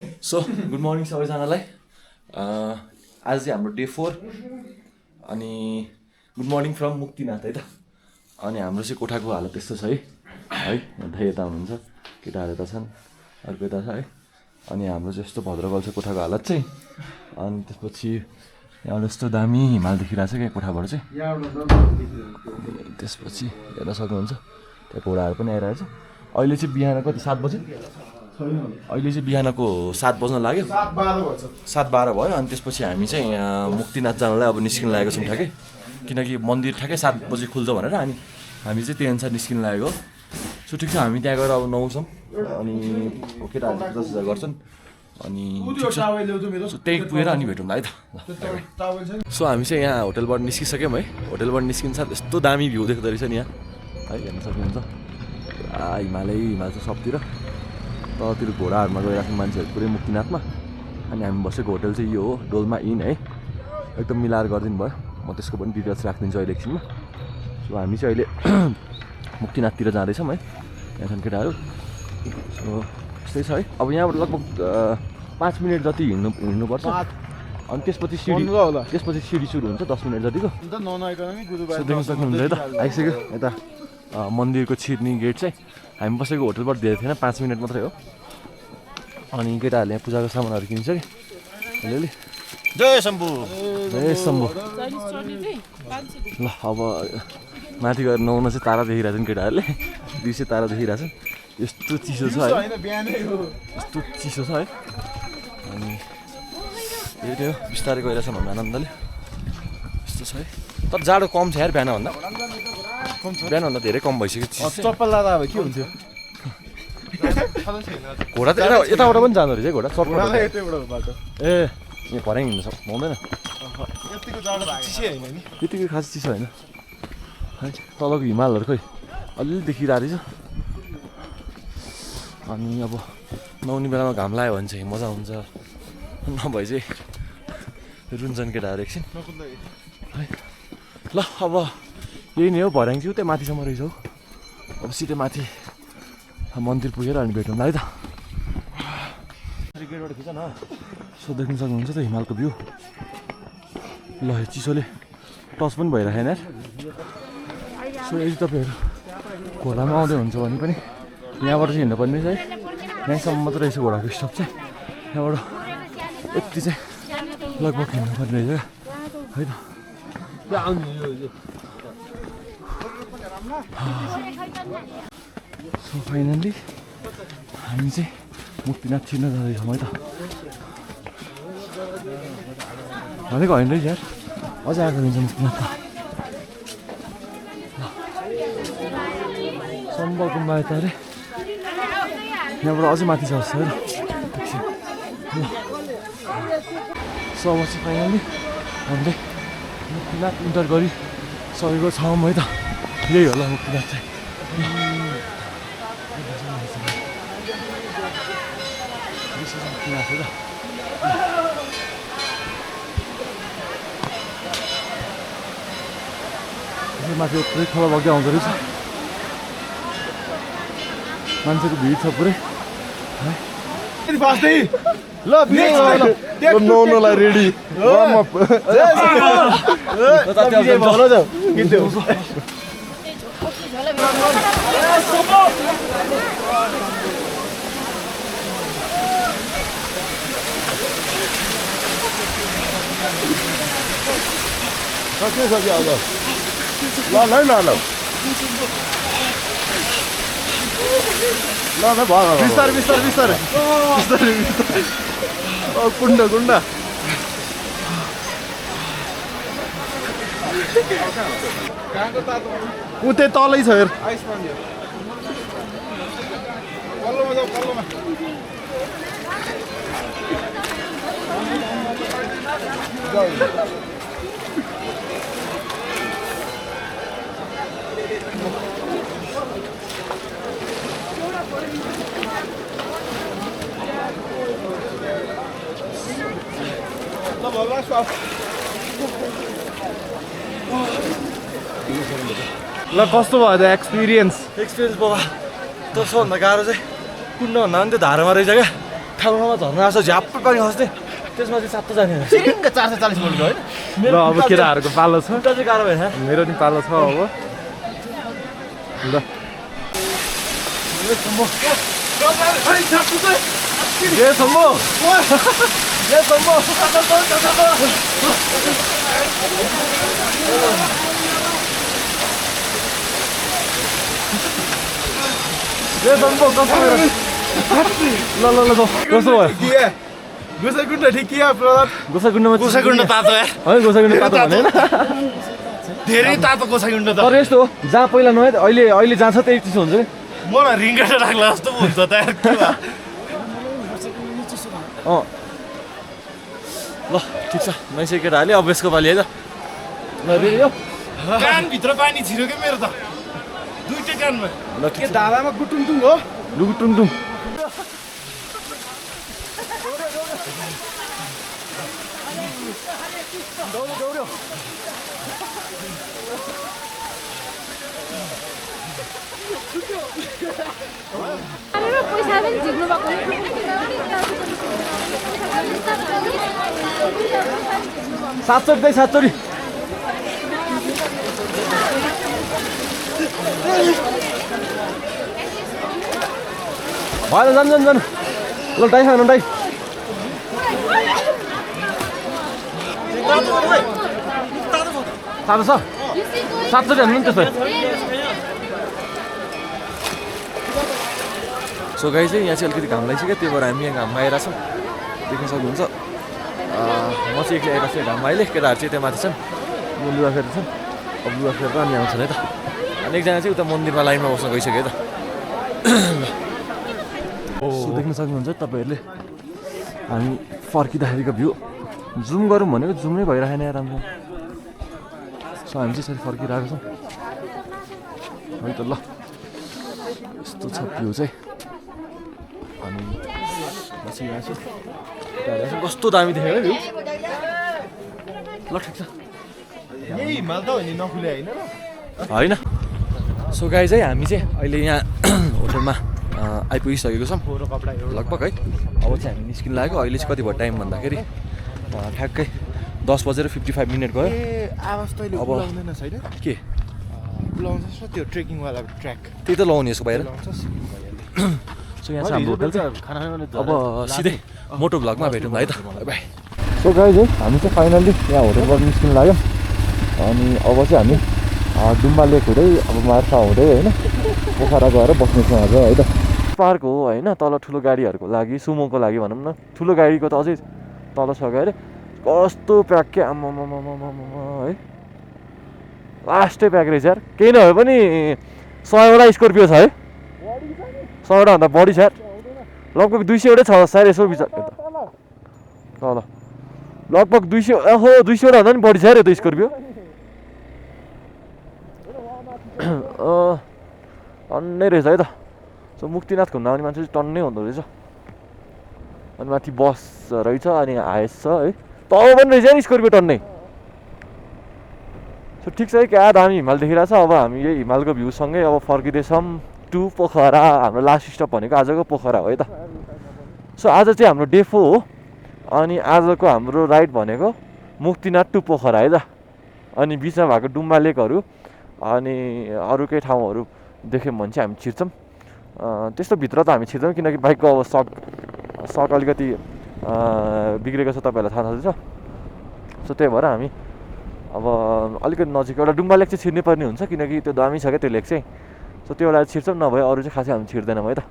So good morning सबैजनालाई आज चाहिँ हाम्रो डे 4 अनि गुड मर्निङ फ्रम मुक्तिनाथ है त। अनि हाम्रो चाहिँ कोठाको हालत यस्तो छ है यता हुनुहुन्छ केटाहरू यता छन् अर्को यता छ है। अनि हाम्रो चाहिँ यस्तो भद्रगल छ कोठाको हालत चाहिँ। अनि त्यसपछि यहाँ यस्तो दामी हिमाल देखिरहेको छ क्या कोठाबाट चाहिँ। त्यसपछि हेर्न सक्नुहुन्छ त्यहाँ घोडाहरू पनि आइरहेको छ। अहिले चाहिँ बिहान कति 7 बजे? अहिले चाहिँ बिहानको 7 बज्न लाग्यो, 7:12 भयो। अनि त्यसपछि हामी चाहिँ यहाँ मुक्तिनाथ जानलाई अब निस्किन लागेको छौँ ठ्याक्कै, किनकि मन्दिर ठ्याक्कै 7 बजे खुल्छ भनेर। अनि हामी चाहिँ त्यही अनुसार निस्किन लागेको। सो ठिक छ, हामी त्यहाँ गएर अब नुहाउँछौँ अनि केटाहरूले 10,000 गर्छन् अनि त्यही पुगेर अनि भेटौँ ल है त। सो हामी चाहिँ यहाँ होटलबाट निस्किसक्यौँ है। होटलबाट निस्किन्छ यस्तो दामी भ्यू देख्दो रहेछ नि यहाँ है, हेर्न सक्नुहुन्छ। हिमाल छ सबतिर, तलतिर घोडाहरूमा गइरहेको मान्छेहरू पुरै मुक्तिनाथमा। अनि हामी बसेको होटल चाहिँ यो हो डोल्मा इन है, एकदम मिलाएर गरिदिनु भयो। म त्यसको पनि डिटेल्स राखिदिन्छु अहिले एकछिनमा। सो हामी चाहिँ अहिले मुक्तिनाथतिर जाँदैछौँ है, यहाँ छन् केटाहरू। सो यस्तै छ है। अब यहाँबाट लगभग 5 मिनट जति हिँड्नुपर्छ। अनि त्यसपछि सिडी सुरु हुन्छ 10 मिनट जतिको। देख्न सक्नुहुन्छ है त, आइसक्यो यता मन्दिरको छिर्ने गेट चाहिँ। हामी बसेको होटलबाट धेरै थिएन, 5 मिनट मात्रै हो। अनि केटाहरूले यहाँ पूजाको सामानहरू किन्छ कि अलिअलि। जय शम्भु ए शम्भु। ल अब माथि गएर नुहाउन चाहिँ तारा देखिरहेको छन् केटाहरूले, 200 तारा देखिरहेको छन्। यस्तो चिसो छ है, यस्तो चिसो छ है। अनि यही हो बिस्तारै गइरहेछ भन्दा आनन्दले यस्तो छ है। तर जाडो कम छ यार बिहानभन्दा धेरै कम भइसक्यो। चप्पल लाँदा अब के हुन्थ्यो? घोडा त यताबाट पनि जाँदो रहेछ है, घोडा ए यहाँ भर्याङ हिँड्नु हुँदैन त्यतिकै खास चिसो होइन है। तलको हिमालहरू खोइ अलिअलि देखिरहेको रहेछ। अनि अब नुहाउने बेलामा घाम लाग्यो भने चाहिँ मजा हुन्छ, नभए चाहिँ रुन्छन् केटाहरू एकछिन है। ल अब यही नै हो, भर्याङ चाहिँ त्यहाँ माथिसम्म रहेछ हौ। अब सिधै माथि मन्दिर पुगेर अनि भेटौँ है त। गेटबाट खिच न। सो देख्न सक्नुहुन्छ त हिमालको भ्यू। ल चिसोले टच पनि भइरहेन यार। सो यदि तपाईँहरू घोडामा आउँदै हुन्छ भने पनि यहाँबाट चाहिँ हिँड्नुपर्ने है, यहाँसम्म मात्रै रहेछ घोडाको स्टप चाहिँ। यहाँबाट यति चाहिँ लगभग हिँड्नुपर्ने रहेछ है त। सो फाइनल्ली हामी चाहिँ मुक्तिनाथ छिर्न जाँदैछौँ है त। भनेको होइन रहेछ यार, अझै आएको हुन्छ मुक्तिनाथ त। सम्बल गुम्बा यता अरे यहाँबाट अझै माथि छ जस्तो है त। सो अब चाहिँ फाइनल्ली हामीले मुक्तिनाथ इन्टर गरिसकेको छौँ है त। यही होला मुक्तिनाथ चाहिँ। माथि पुरै खोला बग्दै आउँदो रहेछ, मान्छेको भिड छ पुरै है। नुहाउनलाई रेडी बिस्तारै कुण्ड उतै तलै छ हेर। ल कस्तो भयो त एक्सपिरियन्स बाबा। त सबभन्दा गाह्रो चाहिँ कुण्ड भन्दा पनि त्यो धारामा रहेछ क्या, ठाउँमा झर्ना आएको छ झ्याप्प पानी खस्ने त्यसमा चाहिँ सातो जाने चिरिङ्ग 440 भोल्टको होइन ल अब केटाहरूको पालो छ खुट्टा चाहिँ गाह्रो भएन मेरो नि पालो छ अब ल जे सम्भव जे सम्भव जे सम्भव कसो ल ल ल कसो भयो गोसाइकुण्ड ठिक किया प्रधान गोसाइकुण्डमा गोसाइकुण्ड तातो यार है गोसाइकुण्ड तातो भनेन धेरै तातो गोसाइकुण्ड त तर यस्तो हो जहाँ पहिला नभए अहिले जहाँ छ त्यही चिसो हुन्छ नि मलाई रिङ्गटा राख्ला जस्तो पो हुन्छ त यार के भयो? अँ ल ठिक छ नैसै केटाहरूले अब यसको पालि है त ल रेडी हो कानभित्र पानी छिर्यो क्या मेरो त दुईटै कानमा ल ठिक छ ढाबामा गुटुङटुङ हो लुगु टुङटुङ पैसा पनि झिक्नु भएको सातचोटि सातचोटि भएर जानु ल टाइ खानु टाइ साह्रो छ सातचोटि हान्नु नि त्यसो सो गाई चाहिँ यहाँ चाहिँ अलिकति घाम लागिसक्यो त्यही भएर हामी यहाँ घाममा आइरहेको छौँ देख्न सक्नुहुन्छ म चाहिँ एक्लै आइरहेको छु घाममा अहिले केटाहरू चाहिँ त्यहाँ माथि छन् लुगा फेर्दा छन् अब लुगा फेरेर अनि आउँछन् है त अनि एकजना चाहिँ उता मन्दिरमा लाइनमा बस्न गइसक्यो है त सो देख्न सक्नुहुन्छ तपाईँहरूले हामी फर्किँदाखेरिको भ्यू जुम गरौँ भनेको जुम नै भइरहेन यहाँ राम्रो सो हामी चाहिँ यसरी फर्किरहेको छौँ है त ल यस्तो छ भ्यू चाहिँ अनि बसिरहेको छु कस्तो दामी देखेको भ्यू ल ठिक छ यही हिमाल त हो नि नखुले होइन होइन सो गाई चाहिँ हामी चाहिँ अहिले यहाँ होटलमा आइपुगिसकेको छौँ लगभग है अब चाहिँ हामी निस्किन लाग्यो अहिले चाहिँ कति भयो टाइम भन्दाखेरि ठ्याक्कै 10:55 गयो आवाज तैँले अब बुलाउँदैन छैन के बुलाउँछस् र त्यो ट्रेकिङवाला ट्र्याक त्यही त लाउने यसको बाहिर सो यहाँ चाहिँ हाम्रो होटल चाहिँ अब सिधै मोटो भ्लगमा भेटौँ है त बाई सो गाइज है हामी चाहिँ फाइनल्ली यहाँ होटलबाट निस्किन लाग्यो अनि अब चाहिँ हामी डुम्बा लेक हुँदै अब मार्फा हुँदै होइन पोखरा गएर बस्नेछौँ आज है त पार्क हो होइन तल ठुलो गाडीहरूको लागि सुमोको लागि भनौँ न ठुलो गाडीको त अझै तल छ गएर कस्तो प्याक के आम्मामामामामा है लास्टै प्याक रहेछ यार केही नभए पनि 100वटा स्कर्पियो छ है 100वटा भन्दा बढी छ यार लगभग 200वटै छ सायद यसो विचार तल लगभग 200 ओहो 200वटा भन्दा पनि बढी छ यार यो त स्कर्पियो टन्नै रहेछ है त सो मुक्तिनाथ घुम्न आउने मान्छे चाहिँ टन्नै हुँदो रहेछ अनि माथि बस रहेछ अनि हाइस छ है तल पनि रहेछ नि स्कर्पियो टन्नै सो ठिक छ है क्या दामी हिमाल देखिरहेको छ अब हामी यही हिमालको भ्यूसँगै अब फर्किँदैछौँ टु पोखरा हाम्रो लास्ट स्टप भनेको आजको पोखरा हो है त सो आज चाहिँ हाम्रो डे 4 हो अनि आजको हाम्रो राइड भनेको मुक्तिनाथ टु पोखरा है त अनि बिचमा भएको डुम्बा लेकहरू अनि अरू केही ठाउँहरू देख्यौँ भने चाहिँ हामी छिर्छौँ त्यस्तो भित्र त हामी छिर्छौँ किनकि बाइकको अब सक अलिकति बिग्रेको छ तपाईँहरूलाई थाहा छँदैछ सो त्यही भएर हामी अब अलिकति नजिक एउटा डुम्बा लेक चाहिँ छिर्नै पर्ने हुन्छ किनकि त्यो दामी छ क्या त्यो लेक चाहिँ सो त्यो एउटा छिर्छौँ नभए अरू चाहिँ खासै हामी छिर्दैनौँ है त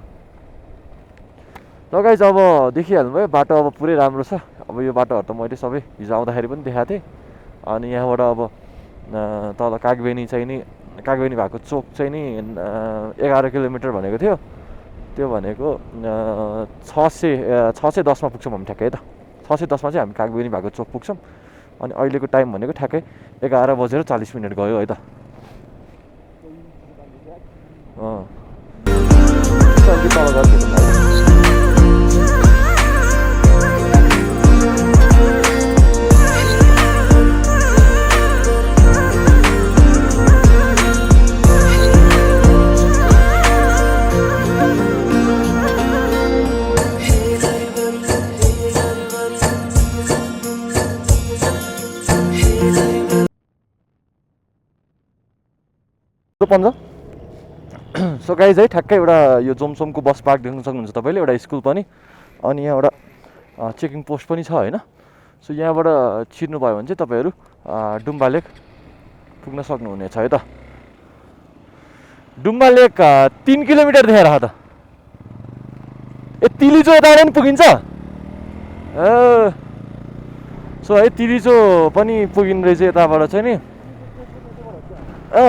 ल गाइज अब देखिहाल्नुभयो बाटो अब पुरै राम्रो छ अब यो बाटोहरू त मैले सबै हिजो आउँदाखेरि पनि देखाएको थिएँ अनि यहाँबाट अब तल कागबेनी चाहिँ नि कागबेनी भएको चोक चाहिँ नि 11 किलोमिटर भनेको थियो त्यो भनेको 610मा पुग्छौँ हामी ठ्याक्कै है त 610मा चाहिँ हामी कागबेनी भएको चोक पुग्छौँ अनि अहिलेको टाइम भनेको ठ्याक्कै 11:40 गयो है त तल गएर पन्जा सो गाइज है ठ्याक्कै एउटा यो जोमसोमको बस पार्क देख्न सक्नुहुन्छ तपाईँले एउटा स्कुल पनि अनि यहाँ एउटा चेकिङ पोस्ट पनि छ होइन सो यहाँबाट छिर्नुभयो भने चाहिँ तपाईँहरू डुम्बा लेक पुग्न सक्नुहुनेछ है त डुम्बा लेक 3 किलोमिटर देखेर त ए तिलिचो यताबाट पनि पुगिन्छ सो है तिलिचो पनि पुगिने रहेछ यताबाट चाहिँ नि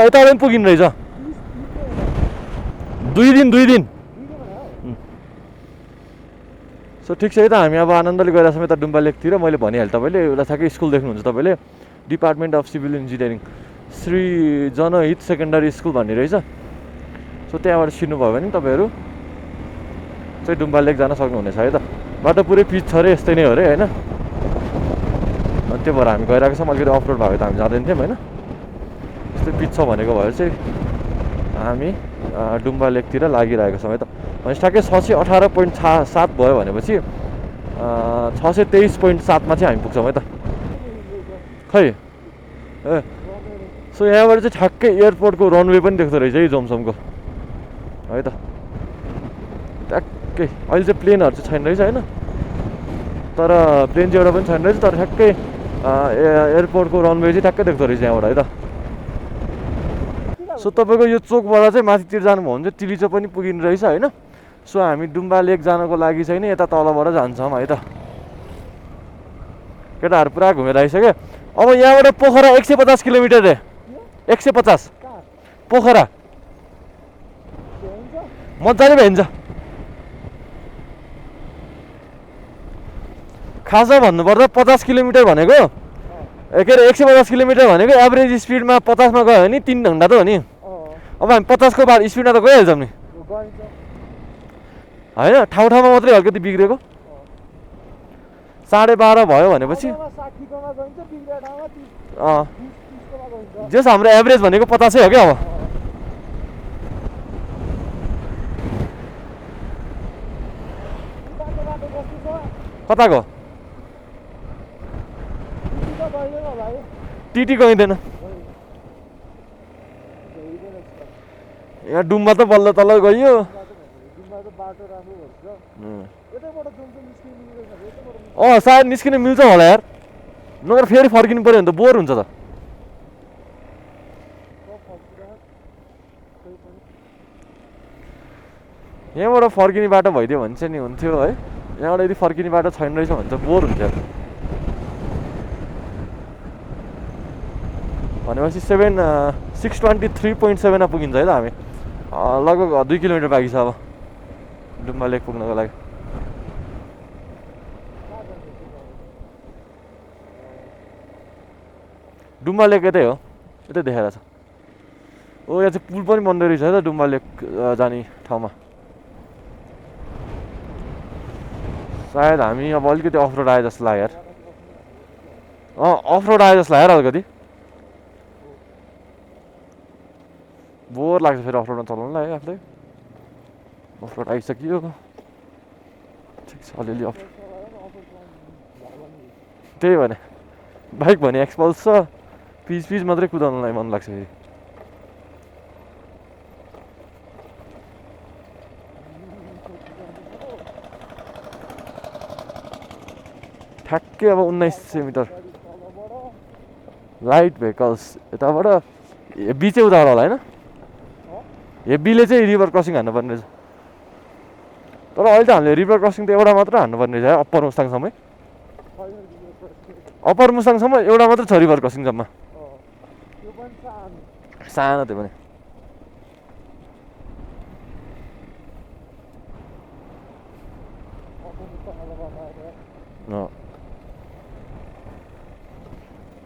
यताबाट पनि पुगिने रहेछ 2 दिन सो ठिक छ है त हामी अब आनन्दले गइरहेको छौँ यता डुम्बा लेकतिर मैले भनिहालेँ तपाईँले एउटा ठ्याक्कै स्कुल देख्नुहुन्छ तपाईँले department of civil engineering Shri जनहित सेकेन्डरी स्कुल भन्ने रहेछ सो त्यहाँबाट छिर्नुभयो भने तपाईँहरू चाहिँ डुम्बा लेक जान सक्नुहुनेछ है त बाटो पुरै पिच छ अरे यस्तै नै हो अरे होइन अनि त्यो भएर हामी गइरहेको छौँ अलिकति अफ रोड भएको त हामी जाँदैन थियौँ होइन यस्तै पिच छ भनेको भएर चाहिँ हामी डुम्बा लेकतिर लागिरहेको छौँ है त भनेपछि ठ्याक्कै 618.7 भयो भनेपछि 623.7 मा चाहिँ हामी पुग्छौँ है त खै ए सो यहाँबाट चाहिँ ठ्याक्कै एयरपोर्टको रनवे पनि देख्दो रहेछ है जोमसोमको है त ठ्याक्कै अहिले चाहिँ प्लेनहरू चाहिँ छैन रहेछ होइन तर प्लेन चाहिँ एउटा पनि छैन रहेछ तर ठ्याक्कै एयरपोर्टको रनवे चाहिँ ठ्याक्कै देख्दो रहेछ यहाँबाट है त सो तपाईँको यो चोकबाट चाहिँ माथितिर जानुभयो भने चाहिँ तिलिचो पनि पुगिने रहेछ होइन सो हामी डुम्बा लेक जानको लागि चाहिँ नि यता तलबाट जान्छौँ है त केटाहरू पुरा घुमेर आइसक्यो अब यहाँबाट पोखरा 150 किलोमिटर रे 150 पोखरा मजाले भइन्छ खासमा भन्नुपर्दा 50 किलोमिटर भनेको के अरे 150 किलोमिटर भनेको एभरेज स्पिडमा 50 मा गयो भने 3 घन्टा त हो नि अब हामी 50 को बार स्पिडमा त गइहाल्छौँ नि होइन ठाउँ ठाउँमा मात्रै अलिकति बिग्रेको 12:30 भयो भनेपछि जस हाम्रो एभरेज भनेको 50 हो क्या अब कताको टिटी गइँदैन यहाँ डुम्बा त बल्ल तल गइयो सायद निस्किन मिल्छ होला यार नगर फेरि फर्किनु पर्यो भने त बोर हुन्छ त यहाँबाट फर्किने बाटो भइदियो भने चाहिँ नि हुन्थ्यो है यहाँबाट यदि फर्किने बाटो छैन रहेछ भने चाहिँ बोर हुन्छ भनेपछि 623.7 मा पुगिन्छ है त हामी लगभग 2 किलोमिटर बाँकी छ अब डुम्बा लेक पुग्नको लागि डुम्बा लेक यतै हो यतै देखाएर छ ओ यहाँ चाहिँ पुल पनि बन्दै रहेछ है त डुम्बा लेक जाने ठाउँमा सायद हामी अब अलिकति अफ रोड आए जस्तो लाग्यो यार अफ रोड आए जस्तो लाग्यो अलिकति बोर लाग्छ फेरि अफ रोडमा चलाउनुलाई है आफूलाई अफ रोड आइसक्यो ठिक छ अलिअलि अफ त्यही भने बाइक भने एक्सपल्स छ पिच मात्रै कुदाउनुलाई मन लाग्छ फेरि ठ्याक्कै अब 1900 मिटर लाइट भेहिकल्स यताबाट हेभी चाहिँ उताबाट होला होइन हेभीले चाहिँ रिभर क्रसिङ हान्नुपर्ने रहेछ तर अहिले त हामीले रिभर क्रसिङ त एउटा मात्र हान्नुपर्ने रहेछ अप्पर मुस्ताङसम्मै अप्पर मुस्ताङसम्म एउटा मात्र छ रिभर क्रसिङ जम्मा सानो त्यो पनि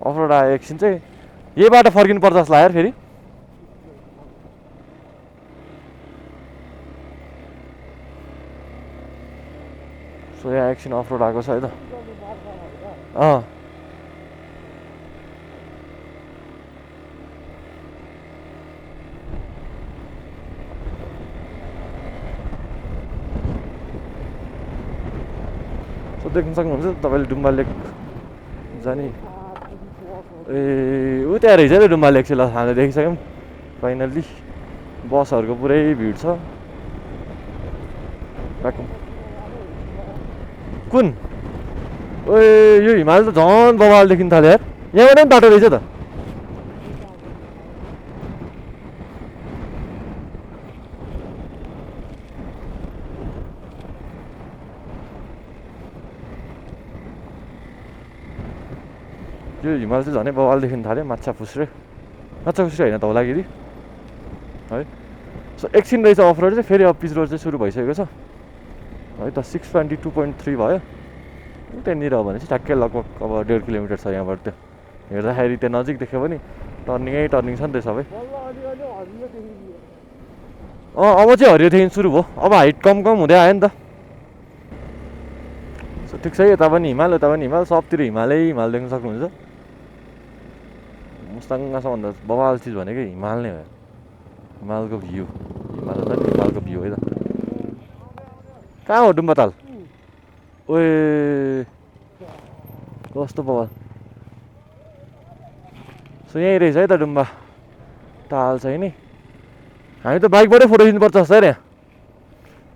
अफ रोड आयो एकछिन चाहिँ यही बाटो फर्किनु पर्छ जस्तो लाग्यो फेरि सो यहाँ एकछिन अफ रोड आएको छ है त सो देख्न सक्नुहुन्छ तपाईँले डुम्बा लेक जाने ए ऊ त्यहाँ रहेछ नि डुम्बा लेक चाहिँ ल हामीले देखिसक्यौँ फाइनल्ली बसहरूको पुरै भिड छ कुन ओए यो हिमाल त झन् बवाल देखिन थाल्यो यार यहाँबाट पनि बाटो रहेछ त यो हिमाल चाहिँ झनै बवाल देखिन थाल्यो माछा फुस्रे होइन धौलागिरी है सो एकछिन रहेछ अफ रोड चाहिँ फेरि अब पिच रोड चाहिँ सुरु भइसकेको छ है त 622.3 भयो त्यहाँनिर हो भने चाहिँ ठ्याक्कै लगभग अब 1.5 किलोमिटर छ यहाँबाट त्यो हेर्दाखेरि त्यो नजिक देख्यो भने टर्निङ छ नि त सबै अब चाहिँ हरियोदेखि सुरु भयो अब हाइट कम हुँदै आयो नि त सो ठिक छ यता पनि हिमाल सबतिर हिमाल देख्न सक्नुहुन्छ मुस्ताङसम्म बवाल चिज भनेको हिमाल नै हो हिमालको भ्यू है त कहाँ हो डुम्बा ताल ओए कस्तो बवाल सो यहीँ रहेछ है त डुम्बा ताल चाहिँ नि हामी त बाइकबाटै फोटो खिच्नुपर्छ जस्तो यहाँ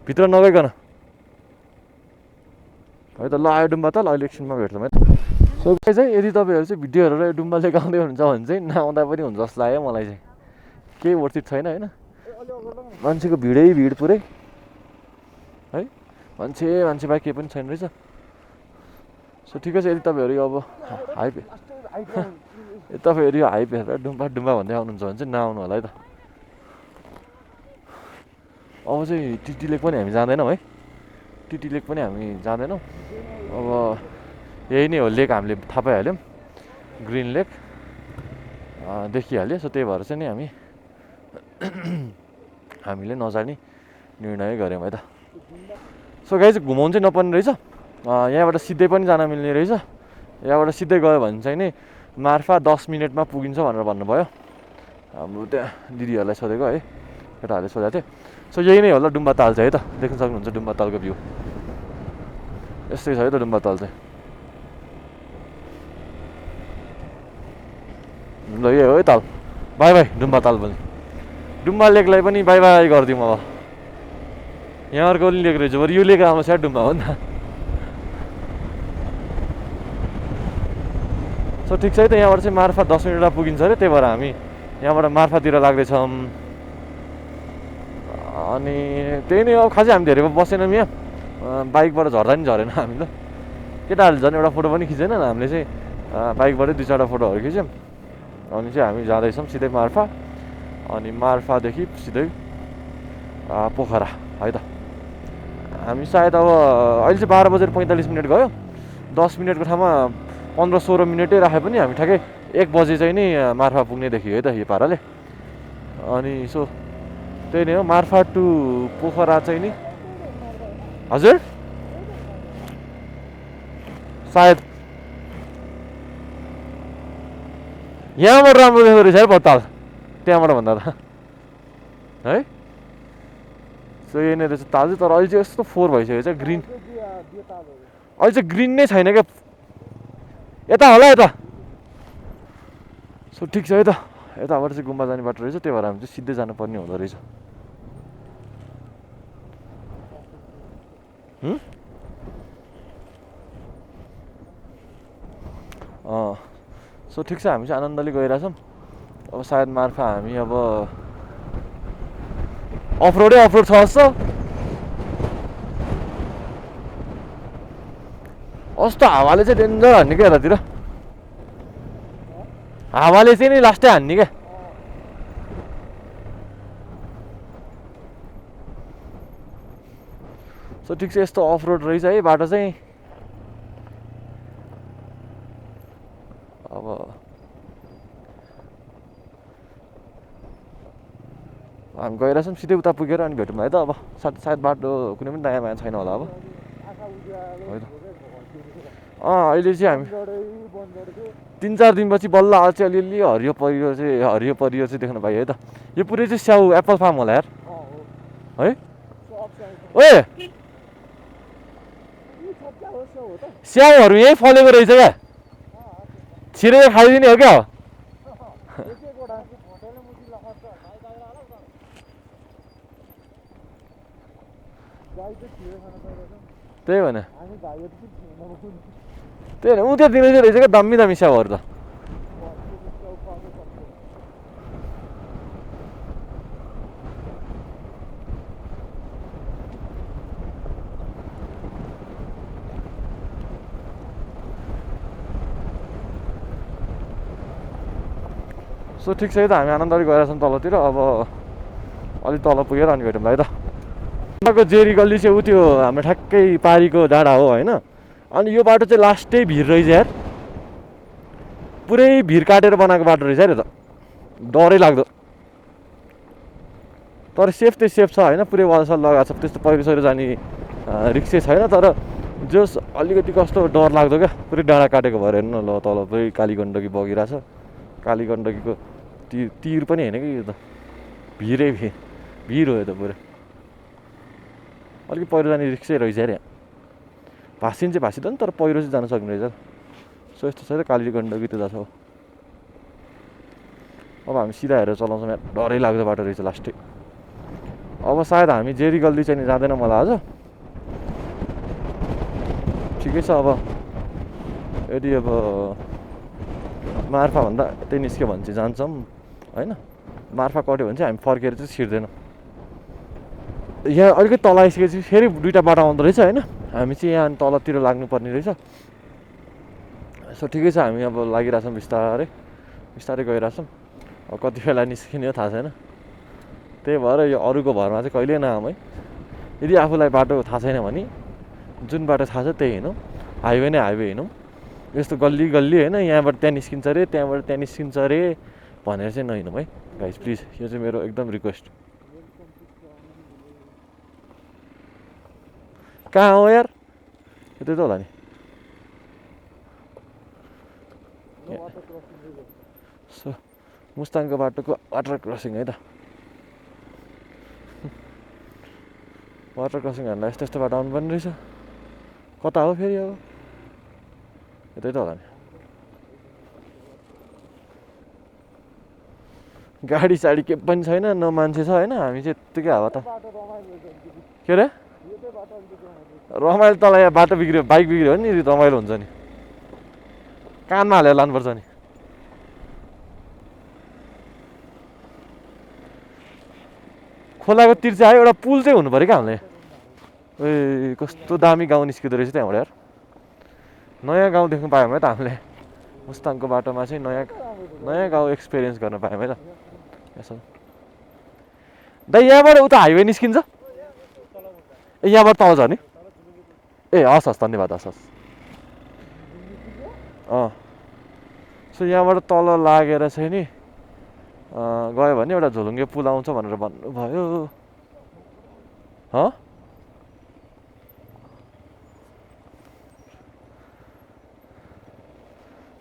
भित्र नगइकन है त ल आयो डुम्बा ताल अहिले एकछिनमा भेट्छौँ है त सो चाहिँ यदि तपाईँहरू चाहिँ भिडियो हेरेर डुम्बा लेक आउँदै हुनुहुन्छ भने चाहिँ नआउँदा पनि हुन्छ जस्तो लाग्यो मलाई चाहिँ केही वर्थित छैन होइन मान्छेको भिड पुरै है मान्छे बाहेक केही पनि छैन रहेछ सो ठिकै छ यदि तपाईँहरू अब तपाईँहरू यो हाइप हेरेर डुम्बा भन्दै आउनुहुन्छ भने चाहिँ नआउनु होला है त अब चाहिँ टिटी लेक पनि हामी जाँदैनौँ है टिटी लेक पनि हामी जाँदैनौँ अब यही नै हो लेक हामीले थाहा पाइहाल्यौँ ग्रिन लेक देखिहाल्यो सो त्यही भएर चाहिँ नि हामीले नजाने निर्णय गऱ्यौँ है त सो गाइस घुमाउनु चाहिँ नपर्ने रहेछ यहाँबाट सिधै पनि जान मिल्ने रहेछ यहाँबाट सिधै गयो भने चाहिँ नि मार्फा 10 मिनटमा पुगिन्छ भनेर भन्नुभयो हाम्रो त्यहाँ दिदीहरूलाई सोधेको है केटाहरूले सोधेको थियो सो यही नै होला डुम्बा ताल चाहिँ है त देख्न सक्नुहुन्छ डुम्बा तालको भ्यू यस्तै छ है त डुम्बा ताल चाहिँ ल यही हो है ताल बाई बाई डुम्बा ताल पनि डुम्बा लेकलाई पनि बाई बाई गरिदिउँ अब यहाँ अर्को पनि लेक रहेछ बरु यो लेक आउँछ स्याट डुम्बा हो नि त सो ठिक छ है त यहाँबाट चाहिँ मार्फा 10 मिनटमा पुगिन्छ अरे त्यही भएर हामी यहाँबाट मार्फातिर लाग्दैछौँ अनि त्यही नै हो खासै हामी धेरै बसेनौँ यहाँ बाइकबाट झर्दा नि झरेन हामी त केटाहरूले झन् एउटा फोटो पनि खिचेन हामीले चाहिँ बाइकबाटै 2-4वटा फोटोहरू खिच्यौँ अनि चाहिँ हामी जाँदैछौँ सिधै मार्फा अनि मार्फादेखि सिधै पोखरा है त हामी सायद अब अहिले चाहिँ 12:45 गयो 10 मिनटको ठाउँमा 15-16 मिनटै राखे पनि हामी ठ्याक्कै 1 बजे चाहिँ नि मार्फा पुग्ने देखियो है त यो पाराले अनि सो त्यही नै हो मार्फा टु पोखरा चाहिँ नि हजुर सायद यहाँबाट राम्रो देख्दो रहेछ है पत्ताल त्यहाँबाट भन्दा त है सो यही नै रहेछ ताल चाहिँ तर अहिले चाहिँ यस्तो फोहोर भइसकेको छ ग्रिन अहिले चाहिँ ग्रिन नै छैन क्या यता होला यता सो ठिक छ है त यताबाट चाहिँ गुम्बा जाने बाटो रहेछ त्यही भएर हामी चाहिँ सिधै जानुपर्ने हुँदो रहेछ सो ठिक छ हामी चाहिँ आनन्दले गइरहेछौँ अब सायद मार्फा हामी अब अफरोड छ जस्तो कस्तो हावाले चाहिँ डेन्जर हान्ने क्या यतातिर हावाले चाहिँ नि लास्टै हान्ने क्या सो ठिक छ यस्तो अफरोड रहेछ है बाटो चाहिँ अब हामी गइरहेछौँ सिधै उता पुगेर अनि भेटौँ है त अब सायद बाटो कुनै पनि दायाँ बायाँ छैन होला अब है त अहिले चाहिँ हामी 3-4 दिनपछि बल्ल आज चाहिँ अलिअलि हरियो परियो चाहिँ देख्न पाइयो है त यो पुरै चाहिँ स्याउ एप्पल फार्म होला यार है ओए स्याउहरू यहीँ फलेको रहेछ क्या छिरेर खाइदिने हो क्या त्यही भने त्यही भने ऊ त्यो दिने चाहिँ रहेछ क्या दामी दामी स्याउहरू त सो ठिक छ त हामी आनन्दरी गएर छौँ तलतिर अब अलिक तल पुगेर अनि भेटौँ है त को जेरी गल्ली चाहिँ उ त्यो हाम्रो ठ्याक्कै पारीको डाँडा हो होइन अनि यो बाटो चाहिँ लास्टै भिर रहेछ यार पुरै भिर काटेर बनाएको बाटो रहेछ अरे त डरै लाग्दो तर सेफ चाहिँ सेफ छ होइन पुरै वालसल लगाएको छ त्यस्तो पहिरो सहिरो जाने रिक्सै छैन तर जस अलिकति कस्तो डर लाग्दो क्या पुरै डाँडा काटेको भएर हेर्नु न ल तल पुरै कालीगण्डकी बगिरहेछ कालीगण्डकीको तीर पनि होइन कि यो त भिरै भिर हो यो त पुरै अलिक पहिरो जाने रिक्सै रहेछ अरे भाँसिन चाहिँ भाँसिँदैन तर पहिरो चाहिँ जान सक्ने रहेछ सो यस्तो छ त कालीगण्डकी त्यो छ अब हामी सिधा हेरेर चलाउँछौँ यहाँ डरै लाग्दो बाटो रहेछ लास्टै अब सायद हामी जेरी गल्ली चाहिँ जाँदैन मलाई आज ठिकै छ अब यदि अब मार्फाभन्दा त्यही निस्क्यो भने चाहिँ जान्छौँ होइन मार्फा कट्यो भने चाहिँ हामी फर्केर चाहिँ छिर्दैनौँ यहाँ अलिकति तल आइसकेपछि फेरि दुईवटा बाटो आउँदो रहेछ होइन हामी चाहिँ यहाँ तलतिर लाग्नुपर्ने रहेछ सो ठिकै छ हामी अब लागिरहेछौँ बिस्तारै बिस्तारै गइरहेछौँ अब कति बेला निस्किने हो थाहा छैन त्यही भएर यो अरूको भरमा चाहिँ कहिल्यै नआऊँ है यदि आफूलाई बाटो थाहा छैन भने जुन बाटो थाहा छ त्यही हिँडौँ हाइवे नै हाइवे हिँडौँ यस्तो गल्ली गल्ली होइन यहाँबाट त्यहाँ निस्किन्छ अरे त्यहाँबाट त्यहाँ निस्किन्छ अरे भनेर चाहिँ नहिँडौँ है गाइस प्लिज यो चाहिँ मेरो एकदम रिक्वेस्ट कहाँ हो यार यतै त होला नि सो मुस्ताङको बाटोको वाटर क्रसिङ है त वाटर क्रसिङ हामीलाई यस्तो यस्तो बाटो आउनु पर्ने रहेछ कता हो फेरि अब यतै त होला नि गाडी साडी के पनि छैन न मान्छे छ होइन हामी चाहिँ यत्तिकै हावा त के अरे रमाइलो तल यहाँ बाटो बिग्रियो बाइक बिग्रियो भने नि रमाइलो हुन्छ नि कानमा हालेर लानुपर्छ नि खोलाको तिर चाहिँ आयो एउटा पुल चाहिँ हुनु पऱ्यो क्या हामीले ए कस्तो दामी गाउँ निस्किँदो रहेछ त्यहाँबाट यार नयाँ गाउँ देख्नु पायौँ है त हामीले मुस्ताङको बाटोमा चाहिँ नयाँ गाउँ एक्सपिरियन्स गर्न पायौँ है त यसो दाइ यहाँबाट उता हाइवे निस्किन्छ ए यहाँबाट तल झर्ने ए हस् हस् धन्यवाद हस् हस् सो यहाँबाट तल लागेर चाहिँ नि गयो भने एउटा झोलुङ्गे पुल आउँछ भनेर भन्नुभयो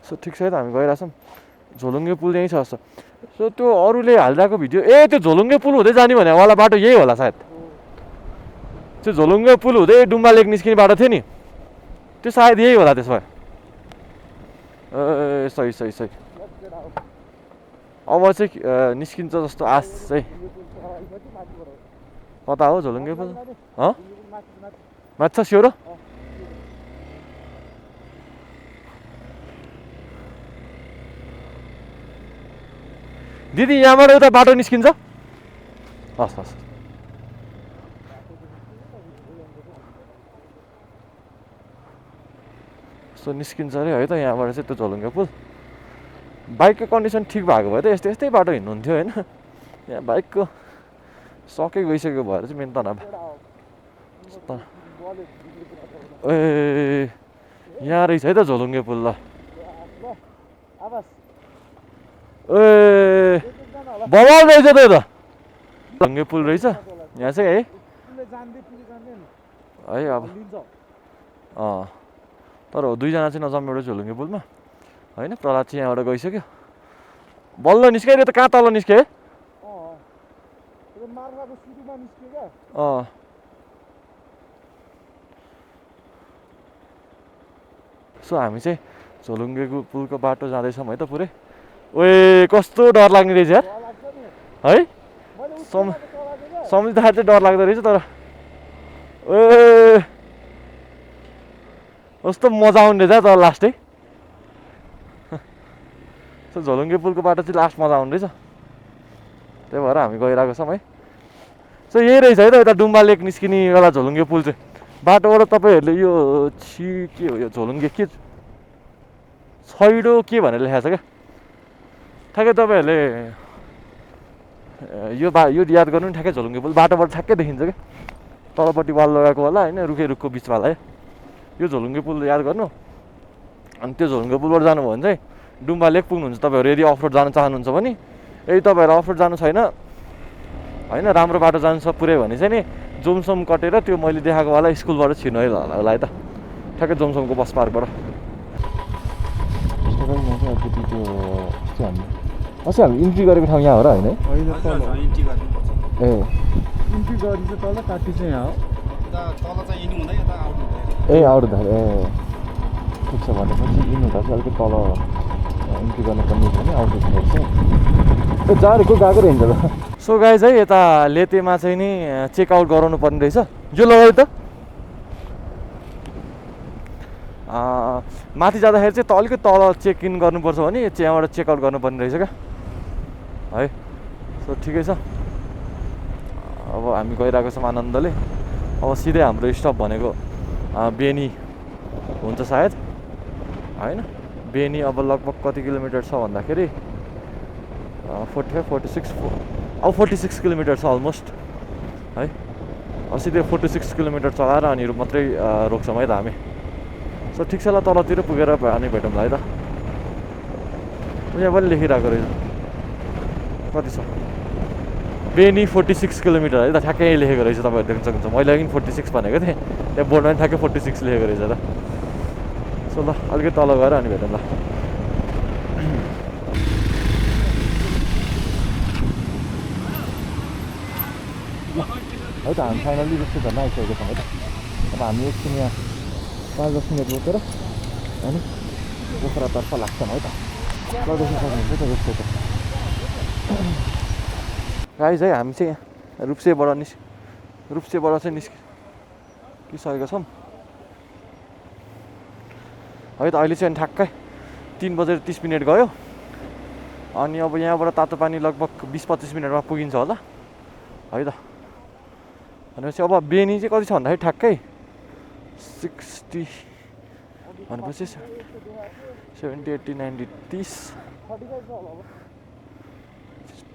सो ठिक छ है त हामी गइरहेछौँ झोलुङ्गे पुल यहीँ छ जस्तो सो त्यो अरूले हालिरहेको भिडियो ए त्यो झोलुङ्गे पुल हुँदै जाने भने वाला बाटो यही होला सायद त्यो झोलुङ्गे पुल हुँदै डुम्बा लेक निस्किने बाटो थियो नि त्यो सायद यही होला त्यसो भए ए सही सही सही अब चाहिँ निस्किन्छ जस्तो आश चाहिँ कता हो झोलुङ्गे पुल माछा स्योर दिदी यहाँबाट उता बाटो निस्किन्छ हस् हस् सो निस्किन्छ अरे है त यहाँबाट चाहिँ त्यो झोलुङ्गे पुल बाइकको कन्डिसन ठिक भएको भए त यस्तै यस्तै बाटो हिँड्नुहुन्थ्यो होइन यहाँ बाइकको सकै गइसक्यो भएर चाहिँ मेन त ए यहाँ रहेछ है त झोलुङ्गे पुल ल ए बवाल रहेछ त यो त झोलुङ्गे पुल रहेछ यहाँ चाहिँ है अब तर दुईजना चाहिँ नजाउँ एउटा झोलुङ्गे पुलमा होइन प्रहलाद चाहिँ यहाँबाट गइसक्यो बल्ल निस्क्यो यो त कहाँ तल निस्क्यो है सो हामी चाहिँ झोलुङ्गे पुलको बाटो जाँदैछौँ है त पुरै ओए कस्तो डर लाग्ने रहेछ यार है सम्झिँदाखेरि चाहिँ डर लाग्दो रहेछ तर ए कस्तो मजा आउने रहेछ तर लास्टै झोलुङ्गे पुलको बाटो चाहिँ लास्ट मजा आउने रहेछ त्यही भएर हामी गइरहेको छौँ है सो यही रहेछ है त यता डुम्बा लेक निस्किने बेला झोलुङ्गे पुल चाहिँ बाटोबाट तपाईँहरूले यो के हो यो झोलुङ्गे के छैडो के भनेर लेखाएको छ क्या ठ्याक्कै तपाईँहरूले यो याद गर्नु नि ठ्याक्कै झोलुङ्गे पुल बाटोबाट ठ्याक्कै देखिन्छ क्या तलपट्टि वाल लगाएको होला होइन रुखको बिचवाला है यो झोलुङ्गे पुल याद गर्नु अनि त्यो झोलुङ्गे पुलबाट जानुभयो भने चाहिँ डुम्बा लेक पुग्नुहुन्छ तपाईँहरू यदि अफरोड जान चाहनुहुन्छ भने यदि तपाईँहरू अफरोड जानु छैन होइन राम्रो बाटो जानु छ पुरै भने चाहिँ नि जोमसोम कटेर त्यो मैले देखाएको वाला स्कुलबाट छिर्नु होला है त ठ्याक्कै जोमसोमको बस पार्कबाट अस्ति हामी इन्ट्री गरेको ठाउँ यहाँ हो र होइन ए इन्ट्री गरी चाहिँ तल काटी चाहिँ यहाँ हो ए आउट दा ए ठिक छ भनेपछि इन हुँदा चाहिँ अलिकति तल इन्ट्री गर्नुपर्ने भने आउट हुँदैछ ए जारेको गएको रहेछ त सो गाइज है यता लेतेमा चाहिँ नि चेकआउट गराउनु पर्ने रहेछ यो लगायो त माथि जाँदाखेरि चाहिँ अलिकति तल चेक इन गर्नुपर्छ भने त्यहाँबाट चेकआउट गर्नुपर्ने रहेछ क्या है सो ठिकै छ अब हामी गइरहेको छौँ आनन्दले अब सिधै हाम्रो स्टप भनेको बेनी हुन्छ सायद होइन बेनी अब लगभग कति किलोमिटर छ भन्दाखेरि 46 किलोमिटर छ अलमोस्ट है सिधै 46 किलोमिटर चलाएर अनि मात्रै रोक्छौँ है त हामी सो ठिक छ ल तलतिर पुगेर अनि भेटौँ है त यहाँ पनि लेखिरहेको रहेछ कति छ बेनी 46 किलोमिटर है त ठ्याक्कै लेखेको रहेछ तपाईँहरू देख्न सक्नुहुन्छ मैले अघि 46 भनेको थिएँ त्यहाँ बोर्डमा पनि ठ्याक्कै 46 लेखेको रहेछ त सो ल अलिकति तल गएर अनि भेटौँ ल है त हामी फाइनल्ली जस्तो झन् आइसकेको छौँ है त अब हामी एकछिन यहाँ 5-10 मिनट रोकेर अनि पोखरातर्फ लाग्छौँ है त ल देख्न सक्नुहुन्छ त जस्तो त गाइज है हामी चाहिँ रुप्सेबाट चाहिँ निस्किसकेका छौँ है त अहिले चाहिँ ठ्याक्कै 3:30 गयो अनि अब यहाँबाट तातो पानी लगभग 20-25 मिनटमा पुगिन्छ होला है त भनेपछि अब बेनी चाहिँ कति छ भन्दाखेरि ठ्याक्कै 60 भनेपछि 70, 80, 90, 30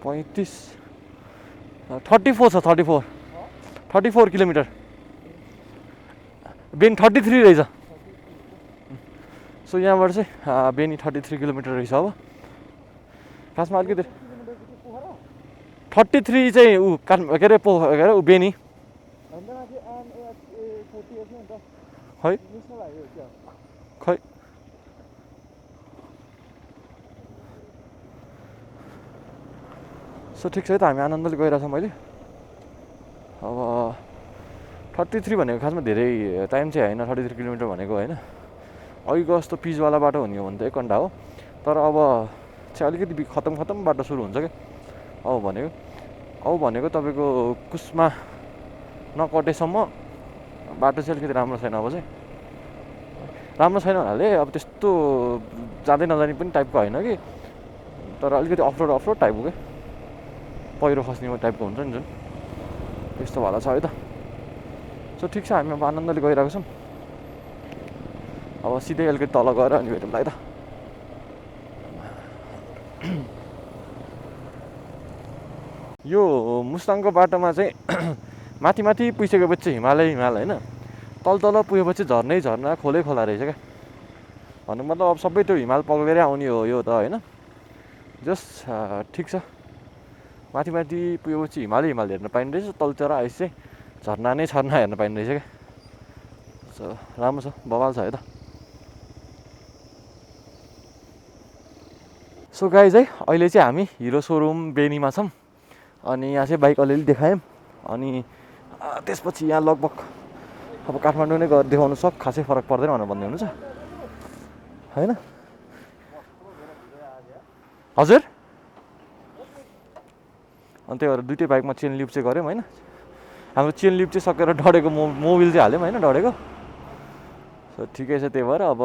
35 34 छ 34 किलोमिटर बेनी 33 रहेछ सो यहाँबाट चाहिँ बेनी 33 किलोमिटर रहेछ अब खासमा अलिकति 33 चाहिँ ऊ के अरे ऊ बेनी खै खै सो ठिक छ है त हामी आनन्दले गइरहेछौँ मैले अब 33 भनेको खासमा धेरै टाइम चाहिँ होइन 33 किलोमिटर भनेको होइन अघिको जस्तो पिचवाला बाटो हुने हो भने त 1 घन्टा हो तर अब चाहिँ अलिकति खतम बाटो सुरु हुन्छ क्या अब भनेको तपाईँको कुस्मा नकटेसम्म बाटो चाहिँ अलिकति राम्रो छैन अब चाहिँ राम्रो छैन भन्नाले अब त्यस्तो जाँदै नजाने पनि टाइपको होइन कि तर अलिकति अफरोड टाइपको क्या पहिरो खस्ने टाइपको हुन्छ नि जुन त्यस्तो वाला छ है त सो ठिक छ हामी अब आनन्दले गइरहेको छौँ अब सिधै अलिकति तल गएर अनि भेटौँ है त यो मुस्ताङको बाटोमा चाहिँ माथि पुगिसकेपछि हिमालय होइन तल पुगेपछि झर्ना खोलै खोला रहेछ क्या भन्नु मतलब अब सबै त्यो हिमाल पग्लेरै आउने हो यो त होइन जस्ट ठिक छ माथि पुगेपछि हिमाल हेर्न पाइने रहेछ तलतिर आएपछि चाहिँ झर्ना हेर्न पाइने रहेछ क्या सो राम्रो छ बवाल छ है त सो गाइज है अहिले चाहिँ हामी हिरो सोरुम बेनीमा छौँ अनि यहाँ चाहिँ बाइक अलिअलि देखायौँ अनि त्यसपछि यहाँ लगभग अब काठमाडौँ नै गएर देखाउनु खासै फरक पर्दैन भनेर भन्दै हुनुहुन्छ होइन हजुर अनि त्यही भएर दुइटै बाइकमा चेन लिप चाहिँ गऱ्यौँ होइन हाम्रो चेन लिप चाहिँ सकेर डढेको मोबिल चाहिँ हाल्यौँ होइन डढेको। सो ठिकै छ, त्यही भएर अब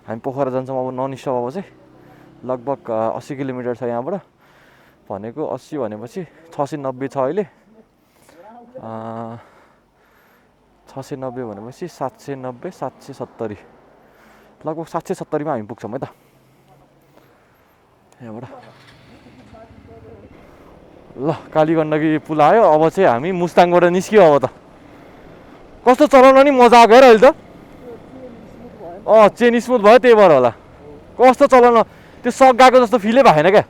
हामी पोखरा जान्छौँ अब नन स्टप। अब चाहिँ लगभग 80 किलोमिटर छ यहाँबाट, भनेको 80 भनेपछि 690 छ अहिले। 690 भनेपछि 790 770 लगभग 770मा हामी पुग्छौँ है त यहाँबाट। ल कालीगण्डकी पुल आयो, अब चाहिँ हामी मुस्ताङबाट निस्क्यौँ। अब त कस्तो चलाउन नि मजा आएको हेर अहिले त। चेन स्मुथ भयो त्यही भएर होला, कस्तो चलाउन त्यो सक गएको जस्तो फिलै भएन क्या।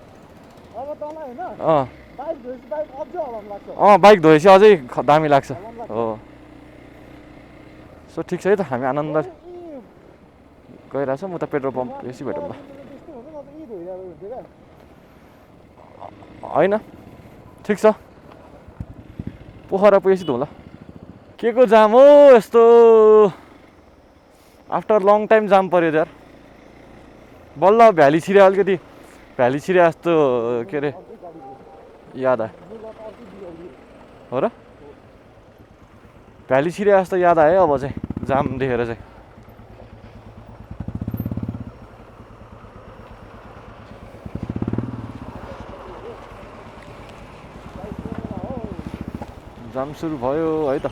बाइक धोएपछि अझै दामी लाग्छ हो। सो ठिक छ है त, हामी आनन्द गइरहेछौँ। म त पेट्रोल पम्प बेसी भेटौँ ल। होइन ठिक छ, पोखरा पुगेपछि धुँ ल। के को जाम हो यस्तो, आफ्टर लङ टाइम जाम पऱ्यो यार। बल्ल भ्याली छिरे, अलिकति भ्याली छिरे जस्तो के अरे याद आयो हो र। भ्याली छिरे जस्तो याद आयो अब चाहिँ जाम देखेर चाहिँ। जाम सुरु भयो है त।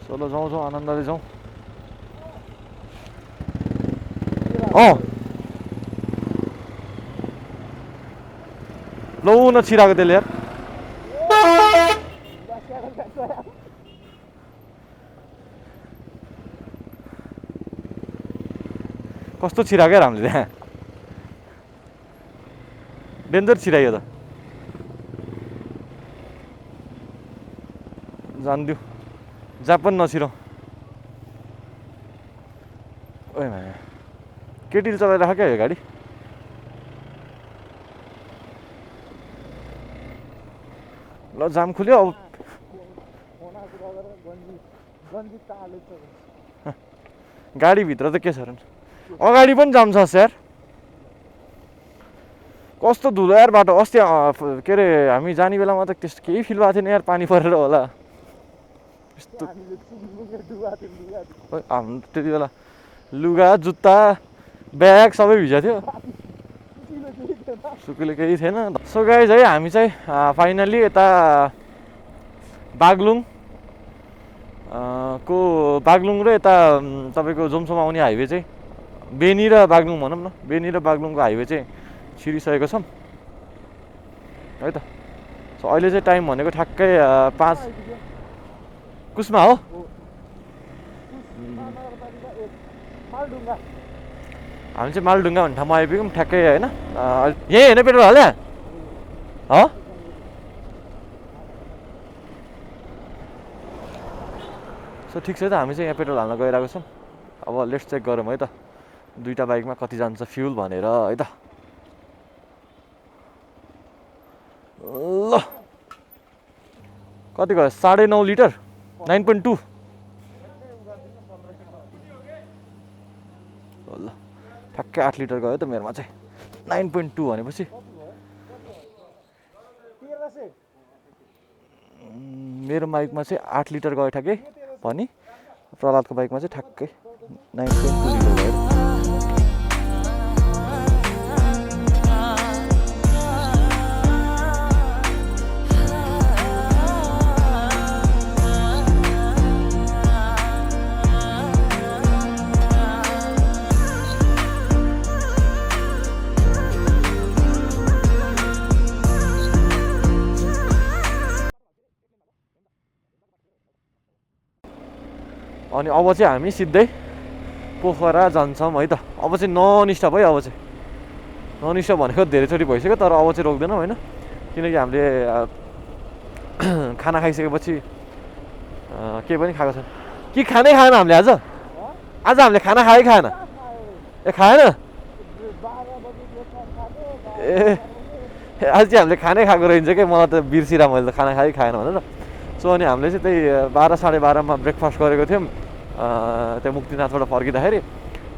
चलो जाउँ जाउँ आनन्दले जाउँ। लौ न छिराको त्यसले यार। कस्तो छिराको यार हामीले त्यहाँ, डेन्जर छिरायो त। जान्दिउ जहाँ पनि नछिराउँ। ओइ भाइ केटीले चलाइराख क्या यो गाडी। ल जाम खुल्यो अब। गाडीभित्र त के छ र, अगाडि पनि जाम छ यार। कस्तो धुलो यार बाटो। अस्ति के अरे हामी जाने बेलामा त त्यस्तो केही फिल भएको थिएन यार, पानी परेर होला यस्तो। हाम्रो त्यति बेला लुगा जुत्ता ब्याग सबै भिजेको थियो, सुकुले केही थिएन। सो गाइज है, हामी चाहिँ फाइनल्ली यता बागलुङ र यता तपाईँको जोमसोम आउने हाइवे चाहिँ बेनी र बागलुङ भनौँ न, बेनी र बागलुङको हाइवे चाहिँ छिरिसकेको छौँ है त। सो अहिले चाहिँ टाइम भनेको ठ्याक्कै 5 कुसमा हो। हामी चाहिँ मालढुङ्गा भन्ने ठाउँमा आइपुग्यौँ ठ्याक्कै होइन। यहीँ होइन पेट्रोल हाल्यो हो। सो ठिक छ त, हामी चाहिँ यहाँ पेट्रोल हाल्न गइरहेको छौँ। अब लेट्स चेक गरौँ है त दुईवटा बाइकमा कति जान्छ फ्युल भनेर है त। ल कति गयो, 9.5 लिटर 9.2। ल ठ्याक्कै 8 लिटर गयो त मेरोमा चाहिँ। 9.2 भनेपछि मेरो बाइकमा चाहिँ 8 लिटर गयो ठ्याक्कै भनी, प्रहलादको बाइकमा चाहिँ ठ्याक्कै 9.2 लिटर गयो। अनि अब चाहिँ हामी सिधै पोखरा जान्छौँ है त। अब चाहिँ नन स्टप है। अब चाहिँ नन स्टप भनेको धेरैचोटि भइसक्यो, तर अब चाहिँ रोक्दैनौँ होइन, किनकि हामीले खाना खाइसकेपछि केही पनि खाएको छैन। कि खानै खाएन हामीले आज हामीले खाना खाएँ खाएन? ए खाएन? ए आज चाहिँ हामीले खानै खाएको रहन्छ क्या। मलाई त बिर्सिरहेँ मैले त खाना खाएँ खाएन भनेर। सो अनि हामीले चाहिँ त्यही 12 साढे 12मा ब्रेकफास्ट गरेको थियौँ त्यो मुक्तिनाथबाट फर्किँदाखेरि।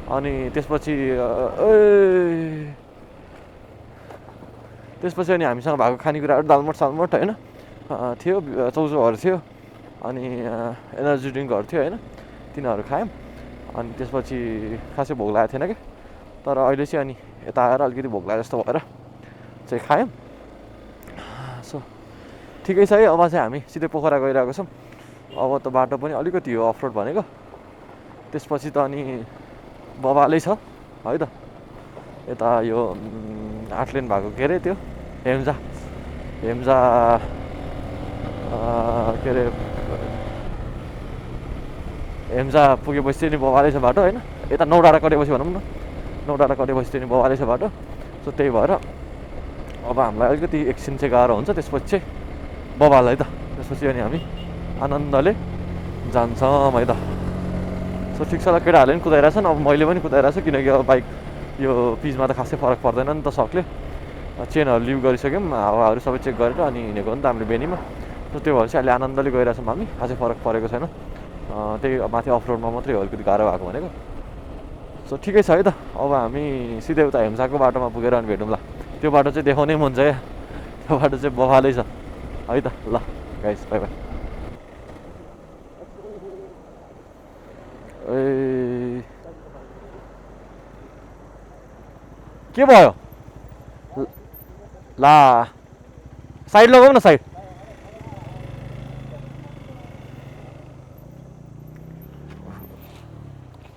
अनि त्यसपछि अनि हामीसँग भएको खानेकुराहरू दालमोट सालमोट होइन, थियो चौचौहरू थियो अनि एनर्जी ड्रिङ्कहरू थियो होइन तिनीहरू खायौँ अनि त्यसपछि खासै भोक लागेको थिएन कि तर अहिले चाहिँ अनि यता आएर अलिकति भोक लाग्यो जस्तो भएर चाहिँ खायौँ सो ठिकै छ है अब चाहिँ हामी सिधै पोखरा गइरहेको छौँ अब त बाटो पनि अलिकति हो अफरोड भनेको त्यसपछि त अनि बबालै छ है त यता यो 8 लेन भएको के अरे त्यो हेम्जा के अरे हेम्जा पुगेपछि चाहिँ नि बबालै छ बाटो होइन यता नौडाँडा कटेपछि भनौँ न नौडाँडा कटेपछि चाहिँ नि बबालै छ बाटो सो त्यही भएर अब हामीलाई अलिकति एकछिन चाहिँ गाह्रो हुन्छ त्यसपछि चाहिँ बबाल है त त्यसपछि अनि हामी आनन्दले जान्छौँ है त सो ठिक छ ल केटाहरूले पनि कुदाइरहेछन् अब मैले पनि कुदाइरहेको छु किनकि अब बाइक यो पिचमा त खासै फरक पर्दैन नि त सकले चेनहरू लिभ गरिसक्यौँ हावाहरू सबै चेक गरेर अनि हिँडेको हो नि त हामीले बेनीमा सो त्यो भएर चाहिँ अहिले आनन्दले गइरहेछौँ हामी खासै फरक परेको छैन त्यही माथि अफरोडमा मात्रै हो अलिकति गाह्रो भएको भनेको सो ठिकै छ है त अब हामी सिधै उता हेम्साको बाटोमा पुगेर अनि भेटौँ ल त्यो बाटो चाहिँ देखाउनै मन छ क्या त्यो बाटो चाहिँ बवालै छ है त ल गाइस बाई बाई ए के भयो ला साइड लगाऊ न साइड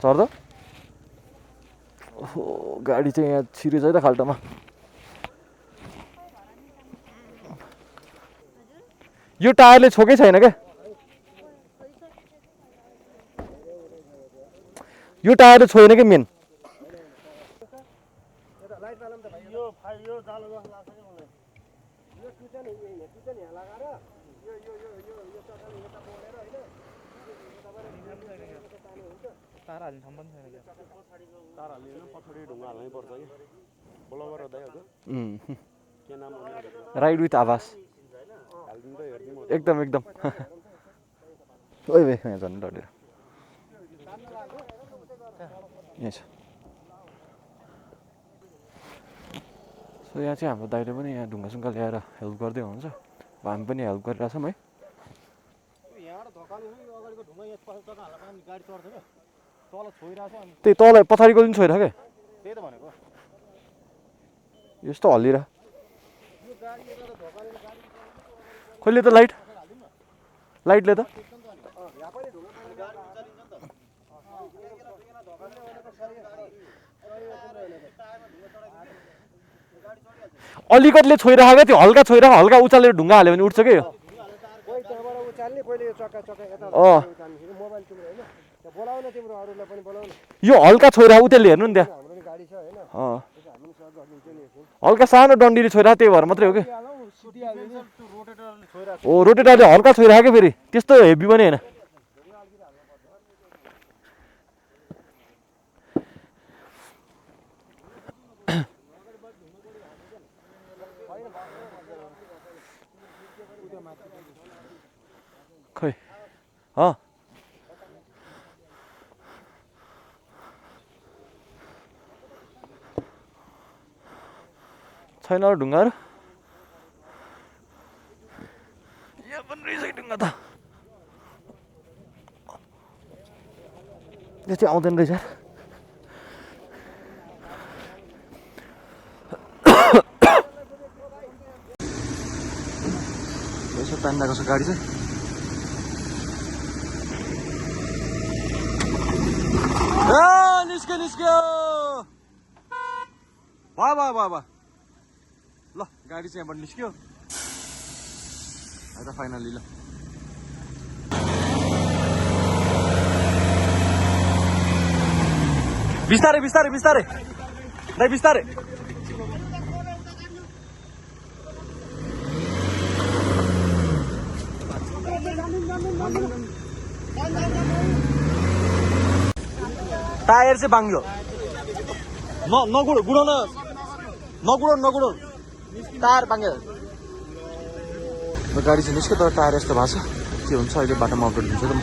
चढ्दो ओहो गाडी चाहिँ यहाँ छिरेछ है त खाल्टोमा यो टायरले छोकै छैन क्या यो टायरले छोएन कि मेन राइड विथ आवास एकदम एकदम ओइ भाइ यहाँ झन् डढेर यहाँ छ सो यहाँ चाहिँ हाम्रो दाइले पनि यहाँ ढुङ्गासुङ्गा ल्याएर हेल्प गर्दै हुनुहुन्छ अब हामी पनि हेल्प गरिरहेछौँ है त्यही तल पछाडिको पनि छोइरह क्या यस्तो हल्लिरह खोइले त लाइटले त अलिकतिले छोइरह क्या त्यो हल्का छोइरह हल्का उचालेर ढुङ्गा हाल्यो भने उठ्छ क्या यो यो हल्का छोइरह उतेलले हेर्नु नि त्यहाँ हल्का सानो डन्डीले छोइरह त्यही भएर मात्रै हो कि हो रोटेटरले हल्का छोइरह क्या फेरि त्यस्तो हेभी पनि होइन खै छैन ढुङ्गाहरू यहाँ पनि रहेछ ढुङ्गा त यो चाहिँ आउँदैन रहेछ यसो तान्दाको छ गाडी चाहिँ निस्क्यो भयो ल गाडी चाहिँ यहाँबाट निस्क्यो आएर फाइनली ल बिस्तारै दाइ बिस्तारै टायर चाहिँ बाङ्ग्यो नगुडाउनु टायर बाङ्ग्यो गाडी चाहिँ निस्क्यो तर टायर यस्तो भएको छ के हुन्छ अहिले बाटोमा अपडेट हुन्छ त म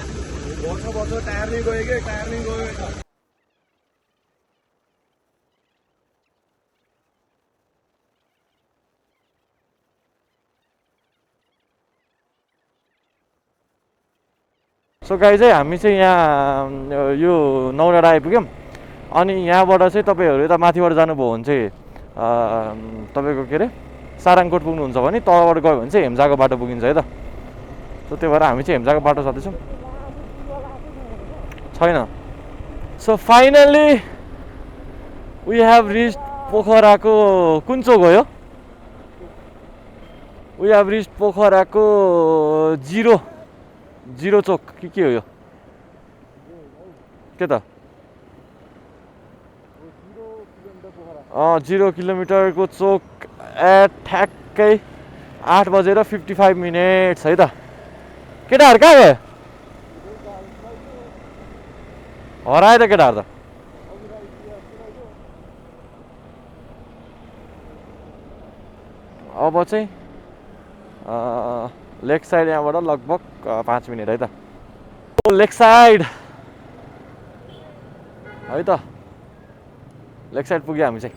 सो गाइज चाहिँ हामी चाहिँ यहाँ यो नौडाँडा आइपुग्यौँ अनि यहाँबाट चाहिँ तपाईँहरू यता माथिबाट जानुभयो भने चाहिँ तपाईँको के अरे सारङकोट पुग्नुहुन्छ भने तलबाट गयो भने चाहिँ हेम्जाको बाटो पुगिन्छ है त सो त्यही भएर हामी चाहिँ हेम्जाको बाटो जाँदैछौँ छैन so finally we have reach पोखराको कुन चोक हो यो वी हेभ रिच पोखराको जिरो चोक के हो यो के त 0 किलोमिटरको चोक ठ्याक्कै 8:55 है त केटाहरू कहाँ गयो हरायो त केटाहरू त अब चाहिँ लेक साइड यहाँबाट लगभग 5 मिनट है त लेक साइड है त लेक साइड पुग्यो हामी चाहिँ